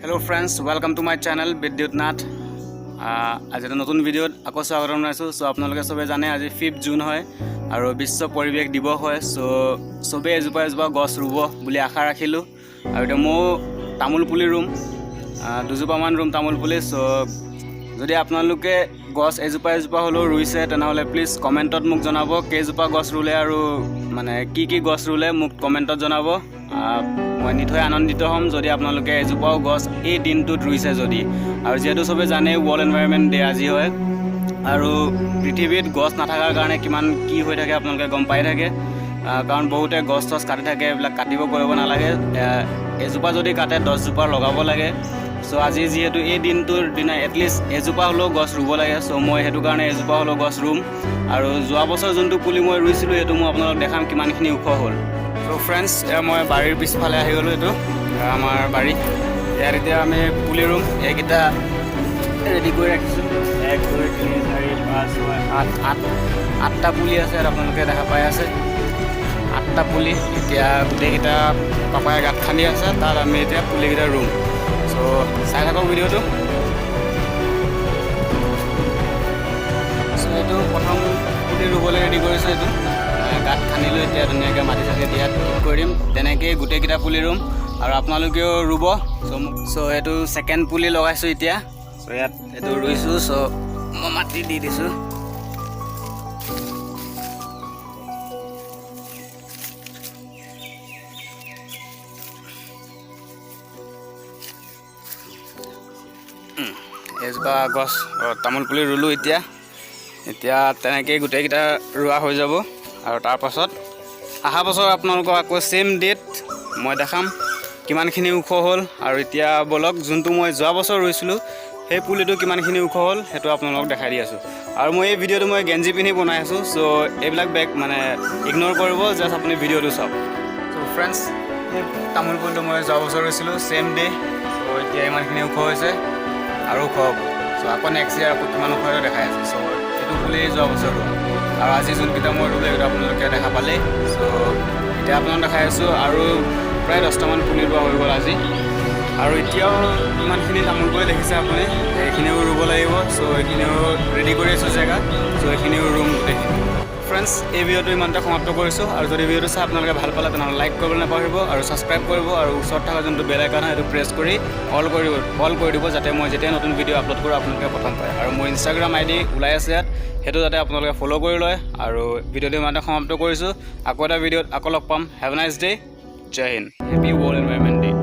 Hello friends, welcome to my channel বিদ্যুৎ নাথ। আজি এটা নতুন ভিডিঅ'ত আকৌ স্বাগতম জনাইছোঁ। চ' আপোনালোকে চবে জানে, আজি 5 জুন হয় আৰু বিশ্ব পৰিৱেশ দিৱস হয়। চ' চবেই এজোপা এজোপা গছ ৰুব বুলি আশা ৰাখিলোঁ। আৰু এতিয়া ময়ো তামোল পুলি ৰুম, দুজোপামান ৰুম তামোল পুলি। চ' যদি আপোনালোকে গছ এজোপা এজোপা হ'লেও ৰুইছে, তেনেহ'লে প্লিজ কমেণ্টত মোক জনাব কেইজোপা গছ ৰুলে আৰু মানে কি কি গছ ৰুলে মোক কমেণ্টত জনাব। মই নিশ্চয় আনন্দিত হ'ম যদি আপোনালোকে এজোপাও গছ এই দিনটোত ৰুইছে যদি। আৰু যিহেতু চবেই জানেই, ৱৰ্ল্ড এনভাইৰনমেণ্ট ডে আজি হয় আৰু পৃথিৱীত গছ নাথাকাৰ কাৰণে কিমান কি হৈ থাকে আপোনালোকে গম পাই থাকে। কাৰণ বহুতে গছ চছ কাটি থাকে, এইবিলাক কাটিব কৰিব নালাগে। এজোপা যদি কাটে, 10জোপা লগাব লাগে। চ' আজি যিহেতু এই দিনটোৰ দিনা এটলিষ্ট এজোপা হ'লেও গছ ৰুব লাগে। চ' মই সেইটো কাৰণে এজোপা হ'লেও গছ ৰুম। আৰু যোৱা বছৰ যোনটো পুলি মই ৰুইছিলোঁ, সেইটো মই আপোনালোকক দেখাম কিমানখিনি ওখ হ'ল। চ' ফ্ৰেণ্ডছ, এয়া মই বাৰীৰ পিছফালে আহি গ'লোঁ। এইটো এয়া আমাৰ বাৰী। ইয়াত এতিয়া আমি পুলি ৰুম। এইকেইটা ৰেডি কৰি ৰাখিছোঁ। এক, দুই, তিনি, চাৰি, পাঁচ, ছয়, সাত, আঠ, আঠটা পুলি আছে ইয়াত। আপোনালোকে দেখা পাই আছে, আঠটা পুলি। এতিয়া গোটেইকেইটা পাপাই গাঁত খান্দি আছে, তাত আমি এতিয়া পুলিকেইটা ৰুম। চ' চাই থাকক ভিডিঅ'টো। চ' এইটো প্ৰথম পুলি ৰুবলৈ ৰেডি কৰিছোঁ। এইটো গাঁত খান্দিলোঁ, এতিয়া ধুনীয়াকৈ মাটি চাটি দিয়াত ঠিক কৰি দিম। তেনেকেই গোটেইকেইটা পুলি ৰুম আৰু আপোনালোকেও ৰুব। চ' এইটো ছেকেণ্ড পুলি লগাইছোঁ এতিয়া। চ' ইয়াত এইটো ৰুইছোঁ। চ' মই মাটি দি দিছোঁ। এজোপা গছ তামোল পুলি ৰুলোঁ এতিয়া। এতিয়া তেনেকেই গোটেইকেইটা ৰোৱা হৈ যাব আৰু তাৰপাছত অহা বছৰ আপোনালোকক আকৌ ছেইম ডেট মই দেখাম কিমানখিনি ওখ হ'ল। আৰু এতিয়া ব'লক, যোনটো মই যোৱা বছৰ ৰুইছিলোঁ, সেই পুলিটো কিমানখিনি ওখ হ'ল সেইটো আপোনালোকক দেখাই দি আছোঁ। আৰু মই এই ভিডিঅ'টো মই গেঞ্জি পিন্ধি বনাই আছোঁ। চ' এইবিলাক বেক মানে ইগন'ৰ কৰিব, জাষ্ট আপুনি ভিডিঅ'টো চাওক। চ' ফ্ৰেণ্ডছ, এই তামোল পুলিটো মই যোৱা বছৰ ৰুইছিলোঁ ছেইম ডে। চ' এতিয়া ইমানখিনি ওখ হৈছে আৰু ওখ হ'ব। চ' আকৌ নেক্সট ইয়েৰ আকৌ কিমান ওখ হয় দেখাই আছোঁ। চ' এইটো পুলি যোৱা বছৰ ৰোৱা আৰু আজি যোনকেইটা মই ৰুলোঁ, এইকেইটা আপোনালোকে দেখা পালেই। চ' এতিয়া আপোনালোক দেখাই আছোঁ আৰু প্ৰায় 10টামান পুলি ৰোৱা হৈ গ'ল আজি। আৰু এতিয়াও ইমানখিনি তামোল পুলি দেখিছে আপুনি, এইখিনিও ৰুব লাগিব। চ' এইখিনিও ৰেডি কৰি আছোঁ জেগা। চ' এইখিনিও ৰুম গোটেইখিনি। ফ্ৰেণ্ডছ, এই ভিডিঅ'টো ইমানতে সমাপ্ত কৰিছোঁ। আৰু যদি ভিডিঅ'টো চাই আপোনালোকে ভাল পালে, তেনেহ'লে লাইক কৰিবলৈ নাপাহৰিব আৰু ছাবস্ক্ৰাইব কৰিব আৰু ওচৰত থকা যোনটো বেল আইকন হয়, সেইটো প্ৰেছ কৰি অল কৰি দিব, যাতে মই যেতিয়া নতুন ভিডিঅ' আপলোড কৰোঁ, আপোনালোকে প্ৰথম পায়। আৰু মোৰ ইনষ্টাগ্ৰাম আই ডি ওলাই আছে ইয়াত, সেইটো যাতে আপোনালোকে ফ'ল' কৰি লয়। আৰু ভিডিঅ'টো ইমানতে সমাপ্ত কৰিছোঁ। আকৌ এটা ভিডিঅ'ত আকৌ লগ পাম। Have nice day. Jay Hind. Happy World Environment Day.